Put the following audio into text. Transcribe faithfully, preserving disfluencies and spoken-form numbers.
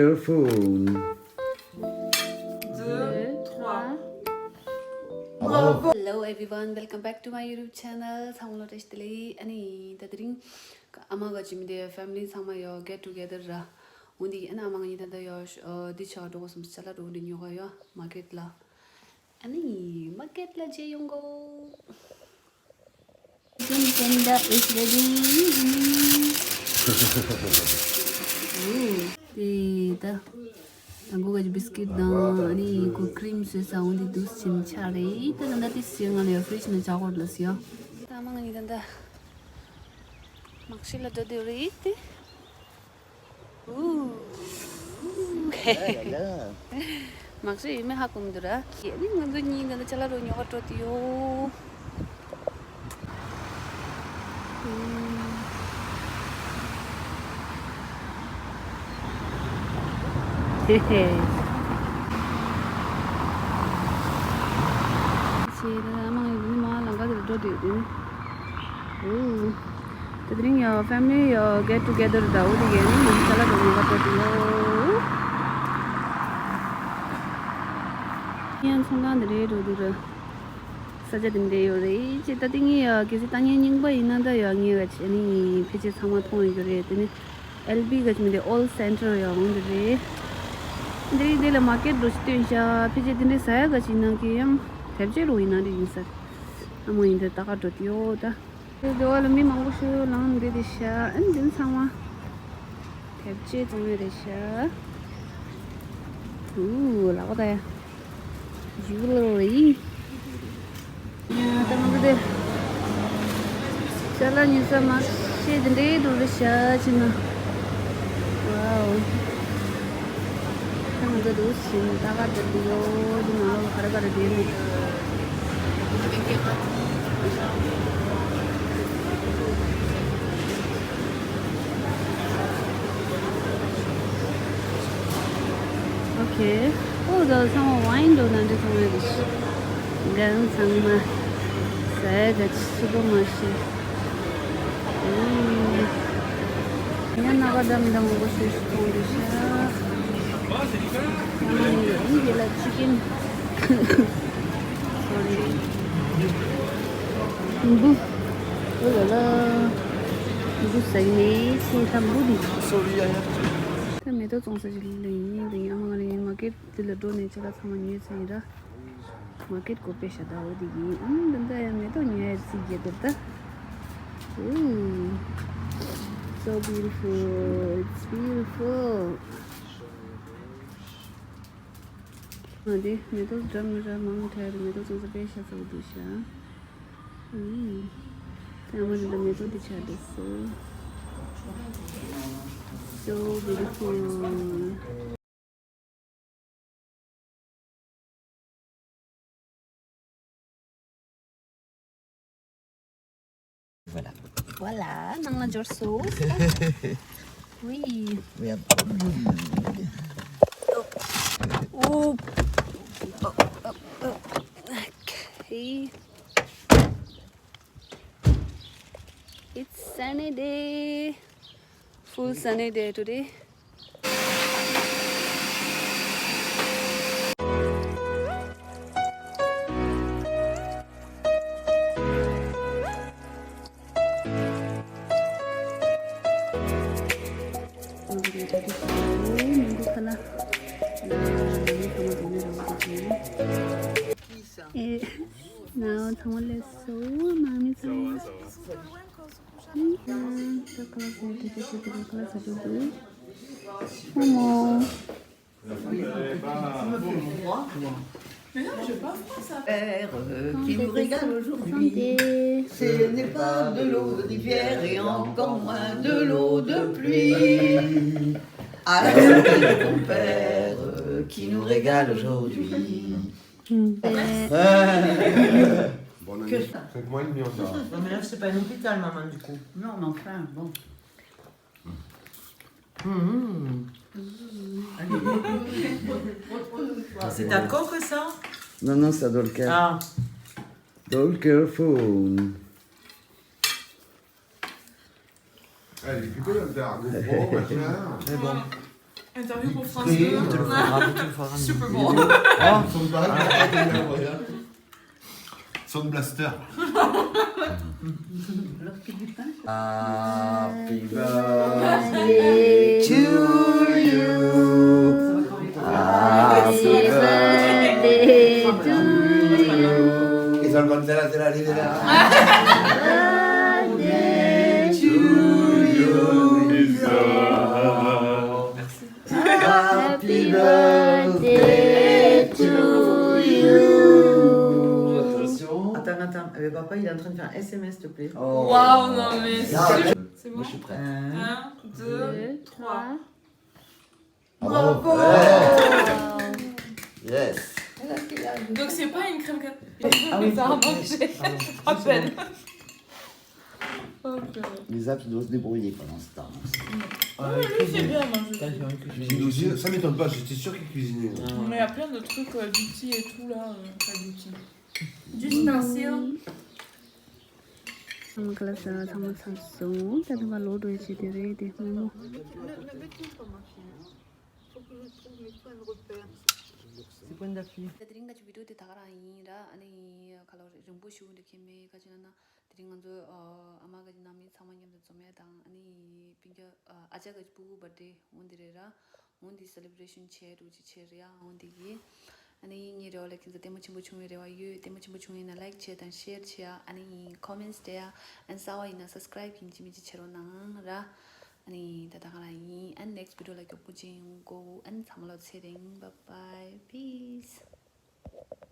Careful. Deux, trois. Bravo. Hello everyone, welcome back to my YouTube channel. ཚང་མ་ལ་བཀྲ་ཤིས་བདེ་ལེགས། ཨ་ནི་ད་དེ་རིང་ཨ་མ་ག་ཅི་མི་དེ་ཕེ་མི་ལི་ཚང་མ་ཡོ་གེཊ་ཊུ་གེ་དར་ར། འོ་འདི་ཨ་ནི་ཨ་མ་ང་གཉིས་ད་ད་ཡོ་འདི་ཆ་འགྲོ་གོ་སམ་ཅ་ལག་འགྲོ་འདི་ཉོ་ག་ཡོ་མར་ཀེཊ་ལ། ཨ་ནི་མར་ཀེཊ་ལ་མཇལ་ཡོང་གོ། Chicken tender is ready. དེ་ད་དང་གོ་ག་ཅི་བིས་ཀིཊ་དང་ཨ་ནི་གོ་ཀྲིམ་བཟོས་ས་འོ་འདི་འདུག་སེ་ཆ་རེད། ད་ད་ད་དེ་སི་ང་ལ་ཡོ་ཕི་རིཇ་ནང་ཆ་གོ་ལ་སི་ཡོ། ད་མ་ང་གཉིས་ད་ད་མར་ཤེ་ལ་འགྲོ་འདོད་རེད་དེ། ཨུ། མར་ཤེ་ཡིན་མིན་ཧ་གོ་མི་འདུག་ར། ཡེ་ནི་ང་ཚོ་གཉིས་འདི་ན་ཅ་ལག་རུ་ཉོ་ག་འགྲོ་དུ་ཡོད། ཧེ་ཧེ། ཆེ་ད་མང་ཡིན་ནི་མ་ལང་ཀ་དེར་འགྲོ་དུ་ཡོད་དེ་ནི། ཨུ། དེ་རིང་ཡང་ཕེ་མི་ལི་ཡང་གེཊ་ཊུ་གེ་དར་ད་འོ་དེ་གས་ནི་ཡང་ཅ་ལག་འགྲོ་ཉོ་ག་འགྲོ་དུ་ཡོད། ཡང་ཚོང་ཁང་དེ་རེད་འགྲོ་དུ་ར། ས་ཆ་དེ་འདྲ་ཡོད་རེད་ཅེས་ད་ལྟ་ངས་ཡང་གལ་སྲིད་ལྟ་ཉན་རྙིང་པ་ཡིན་ན་ད་ཡང་ངས་ག་ཅི་ནི་ཕལ་ཆེར་ཚང་མ་མཐོང་ཡོད་རེད། དེ་ནི་ཨེལ་བི་ག་ཅི་མི་དེ་ཨོལ་སེན་ཊར་ཡང་འོང་དེ་རེད། འདི་རིགས་དེ་ལ་མར་ཀེཊ་འགྲོ་ཞིག་སྟོན་ཤག་ཕལ་ཆེར་དེ་འདྲའི་ཟ་ཡ་ག་ཅི་ཡིན་ན་གི་ཡང་དེབ་ཆེ་རུ་ཡིན་ན་འདྲ་ཡིན་ས། ཨ་མ་ཡིན་དེ་ད་ག་འགྲོ་དེ་ཡོད་ད། དེ་འདྲ་བ་ལ་མི་མང་པོ་ཞིག་ལངས་འདི་དེ་ཤག་ཨ་ནི་འདི་ཚང་མ་དེབ་ཆེ་བཙོང་ཡ་རེད་ཤག་ཨུ་ལག་པ་ད་ཡ། Jewelry. ཡ་ད་ང་ཚོ་དེ་ཅ་ལག་ཉོ་ས་མ་ཤེས་དེ་འདྲའི་འགྲོ་རེད་ཤག་ཕྱིན་ན། ཝའོ། ད་ང་ཚོ་འདུག་ཕྱིན་ད་ག་འགྲོ་གི་ཡོད་འདི་ནང་ལོགས་ལ་ག་རེ་ག་རེ་བསྡད་འདུག་ཨོ་ཁེ། ཨོ་ད་ཚང་མ་ཝའིན་འགྲོ་ན་འདི་ཚང་མ་རེད། གང་ཚང་མ་ཟས་ག་ཅི་སུ་པར་མར་ཀེཊ། ཨུམ། ཡང་སྣ་ཁ་འདྲ་མི་འདྲ་མང་པོ་ཞིག་མཐོང་འདུག་ཤག་ཡང་ཡོད་འདི་ལ་ཅི་ཀིན། སོ་རི། འབུ། ཨོ་ལ་ལ། འབུ་ཟ་གི་མེད་ཅེས་ད་འབུ་འདི། ད་མེ་ཏོག་བཙོང་ས་ཞིག་ལ་ཡིན་ད་ཡིན་ཨ་མ་ང་ལ་ཡིན་མར་ཀེཊ་འདི་ལ་འགྲོ་ནས་ཅ་ལག་ཚང་མ་ཉོས་ཚར་ཡིན་ར། མར་ཀེཊ་སྒོ་ཕྱེ་ཤག་ད་འོ་དེ་གིན་ཨ་ད་ལྟ་ཡང་མེ་ཏོག་ཉོ་ཡ་རྩིས་རྒྱག་གི་ད། Ooh, so beautiful, it's beautiful. ཨ་དེ་མེ་ཏོག་འདྲ་མི་འདྲ་མང་དྲགས་རེད། མེ་ཏོག་ཚོང་ས་དཔེ་ཤ་ཚ་པོ་འདུག་ཤག་ཨུམ། ཨ་མ་འདི་འདྲ་མེ་ཏོག་འདི་ཆགས་འདུག So, so beautiful. Voilà. Voilà, ནང་ལ་འབྱོར་སོང་། Oui. Oui. Oh. Oh, oh, oh, oh. Okay. It's sunny day. Full sunny day today. Eh, now ཚང་མ་སླེབས་སོང་། མ་མི་ཚང་མ། ཨ་ད་ཁ་ལག་ཟ་དེ་དེ་ཞིག་དེ་ཁ་ལག་ཟ་དུས་འདུག་ཧོ་མོ། Qui nous régale aujourd'hui. Ce n'est pas de l'eau de rivière et encore moins de l'eau de pluie. Alors, c'est ton père qui nous régale aujourd'hui. Bonne année. Cinq mois et demi encore. Non, mais là, c'est pas un hôpital, maman, du coup. Non, mais enfin, bon. C'est ta coque, ça? Non, non, ça dans le cœur. Ah. Dans le cœur, faux. Allez, puis quoi, là, t'as un gros machin. C'est bon. Interview pour France deux. Super Bowl. Son blaster. Happy birthday to you. Happy birthday to you. Ils ont le bon zéro zéro. Birthday to you. Happy birthday to you. Attends, attends. Euh, papa, il est en train de faire un S M S, s'il te plaît. Waouh, non mais c'est super. C'est bon. Moi, je suis prêt. Un, deux, trois. Bravo. Yes. Donc c'est pas une crème cat. Ah oui, ça a marché. À peine. Ok. Les apps doivent se débrouiller pendant ce temps. Ah, lui, c'est bien, moi, je cuisine. Cuisine aussi, ça m'étonne pas, j'étais sûr qu'il cuisinait. Mais il y a plein de trucs, euh, d'outils et tout, là, euh, pas d'outils. D'ustensiles. ཚང་མ་ཁ་ལག་ཟ་ཚང་མ་ཚར་སོང་། ད་ཐེངས་མ་ལོག་འགྲོ་ཡ་བྱེད་དེ་རེད་དེ་སྨོན་མོ། C'est point d'appui. དེ་རིང་གི་བི་ཌིའོ་དེ་ད་ག་རང་ཡིན་ར། ཨ་ནི་ཁ་ལོ་རིང་པོ་ཞིག་འདུག་གི་མེད། ག་ཅི་ན་ན། དེ་རིང་ང་ཚོ་ཨ་མ་ག་ཅི་ནང་མི་ཚང་མ་མཉམ་དུ་འཛོམས་ཡ་དང་། ཨ་ནི་སྤུན་ཀྱག་ཨ་ཅག་ག་ཅི་སྤུ་གུ་བར་ཌེ་འོང་དེ་རེད་ར། འོང་དེ་སེ་ལེབ་རེ་ཤན་བྱས་རུ་ཅི་བྱས་རེད་ཡ། འོང་དེ་གི་ཨ་ནི་ངའི་རེ་བ་ལ་ཁྱེད་ཚོ་ལྟད་མོ་ཆེན་པོ་བྱུང་བའི་རེ་བ་ཡོད། ལྟད་མོ་ཆེན་པོ་བྱུང་ཡིན་ན་ལའིཀ་བྱས་དང་ཤེར་བྱས་ཡ། ཨ་ནི་ཁོ་མེན་ཊི་བྲིས་ཡ། ཨ་ནི་གསར་པ་ཡིན་ན་སབ་སི་ཀ་རའིབ་ཡིན་གཅིག་མིན་གཅིག་བྱེད་རོགས་གནང་ར། ཨ་ནི་ད་ད་ག་རང་ཡིན། ཨ་ནི་ནེག་སི་ཊི་བི་ཌིའོ་ལ་མགྱོགས་པོ་ཅིག་ཡོང་གོ། ཨ་ནི་ཚང་མ་ལ་ཚེ་རིང་། bye bye, peace.